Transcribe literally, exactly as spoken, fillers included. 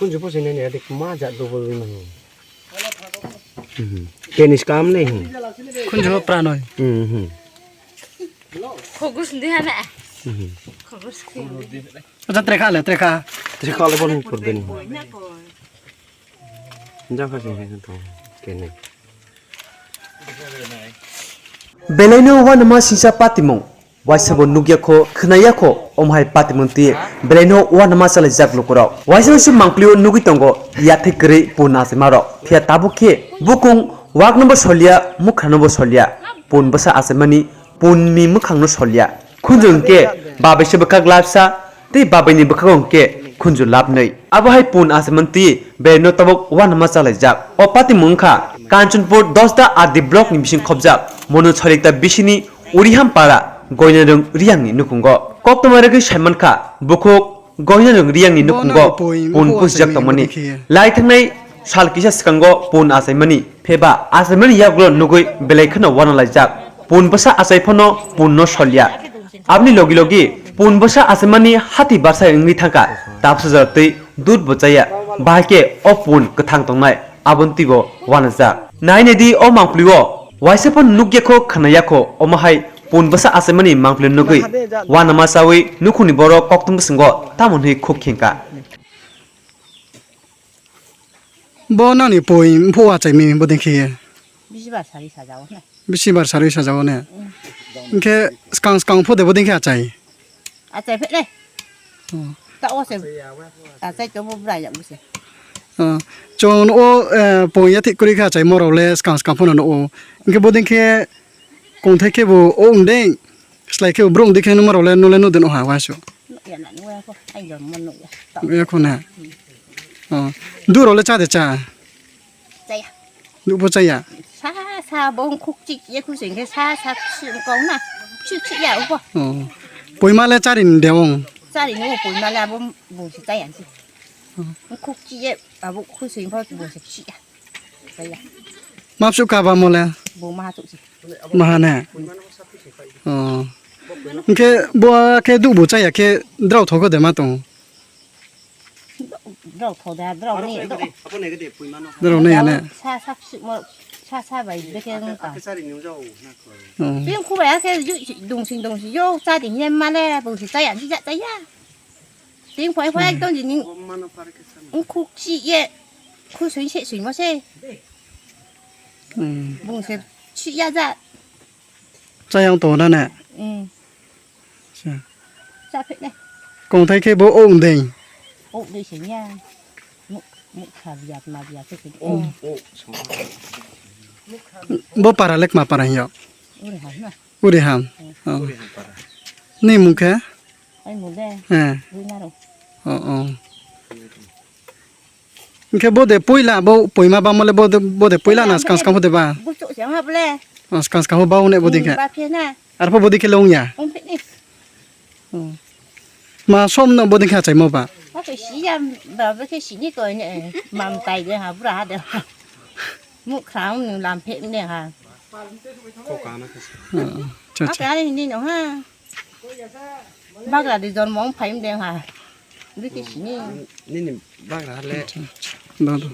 Kunju pusi nene adik ma jat double wi mani. Mhm. Tenis kam nei hin. Kunju pranoi. Mhm. Khogus ndi hana. Mhm. Khogus ki. Acha trekha le trekha. Trekha le bon pur beni. Jang kha sing hai to. Kene. Belaino uanama singsa patimung. Waisa bo nukya kho, khwnaya kho, omo hai patimung twi belaino uanama chalaijak lukurok. Waisa waisa mangpilio nugwi tongo, yathai kwrwi pun achaimarok. Phiya tabuk khe bukung wakno bo solia, mukhrano bo solia. Pun bwsa achaimani punni mwkhangno solia. Khunju hwnkhe babai se bwkhak lapsa, tei babaini bwkhago hwnkhe khunju lapnwi. Abo hai pun achaimani twi belaino tabuk uanama chalaijak. O patimung wngkha Kanchanpur Dosda R D block ni bising khopjak Monu Soilikta bisini Uriham para Goinarwng Riyangni nukhungo. Koktwma rwgwi saimankha bukhuk Goinarwng Riyangni nukhungo pun pusijak tongmani. Lai thangnai sal kisa swkango pun achaimani. Pheba achaimani yagulo nugwi belai kheno uanalaijak. Pun bwsa achai phano punno solia. Aboni logi logi pun bwsa achaimani hati barsa wngwi thangkha, tabsa jora twi dud bo chaya, bahai khe o pun kwthang tongnai, aboni twibo uanajak. Nai naidi o mangpilio waisa phano nukya kho khwnaya kho, omo hai pun bwsa achaimani mangpilio nugwi uanama chawi nukhungni borok koktwma bwswngo tamo hwnwi khuk khengkha. Bo nani poi mphu achaimi bodin khe? Bisibar sari sajao ne. Bisibar sari sajao ne. Hwnkhe skang skang phu de bodin khe achai? Achai phele. Oh. Ta o se. Achai to bo bra ya buse. Oh. Chong o, eh, poi ya thik kuri kha achai morok le skang skang phu no o. Hwnkhe bodin khe kongthai khe bo o ungdeng. Slai khe borok wngdikhe nungmarok le nole nudin oha wasu. Nukya na nukya kho, ai jom mo nukya. Nukya kho na. Oh. Durok le cha de cha? Chaya. Dukbo chaya? Sa sa bo khuk chik ye khuk sing khe sa sa si kong na. Chik chik ya upo. Oh. Poima le chari ni de ong. Chari ni poima le abo bo si chaya si. Khuk chik ye abo khuk sing pho bo si chik ya. Chaya. Mapsu kaba mo le? Bo ma chuk si. Maha ne? Oh. Hwnkhe bo khe dukbu chaya khe drao thogo de ma tongo? Drao tho da, drao ni, drao. Drao ni ya ne? Sa, sa, sa, sa bai de khe nung ta. Oh. Bini khubai khe dungsing dungsing yo cha ding ye ma le bo si chaya si cha chaya. Ting phai phai ekdom jini. Khuk chi ye. Khu sui se sui mo se. Hmm. Bung se chi ya ja. Chayang to na ne. Hmm. Cha. Cha phe ne. Kong thai khe bo ong dei. Ong dei se nya. Mu mu kha bia ma bia se. Oh. Bo para lek ma para hiyo. Ure ha na. Uriham. Oh. Ni mung khe? Ai mung de. Eh. Buinaro. Oh, oh. Hwnkhe bo de puila, bo puima ba mole bo de, bo de puila na skang skang bo de ba? Buchuk se ma bole. Oh, skang skang bo ba une bo de khe. Ba phe na. Arpho bo de khe long ya. Ong phe ni. Oh. Ma som no bo de khe achai mo ba? Ba khe si ya, ba ba khe si ni ko ne. Mam tai de ha, bura ha de. Muk khraung ni lam phe ne ha. Ko kana khe. Oh, cha cha. Ake ani ni no ha. Bagra di jormo wng phai mdeng ha. Bwkhe sini. Nini bagra le. Acha, acha. Do, do.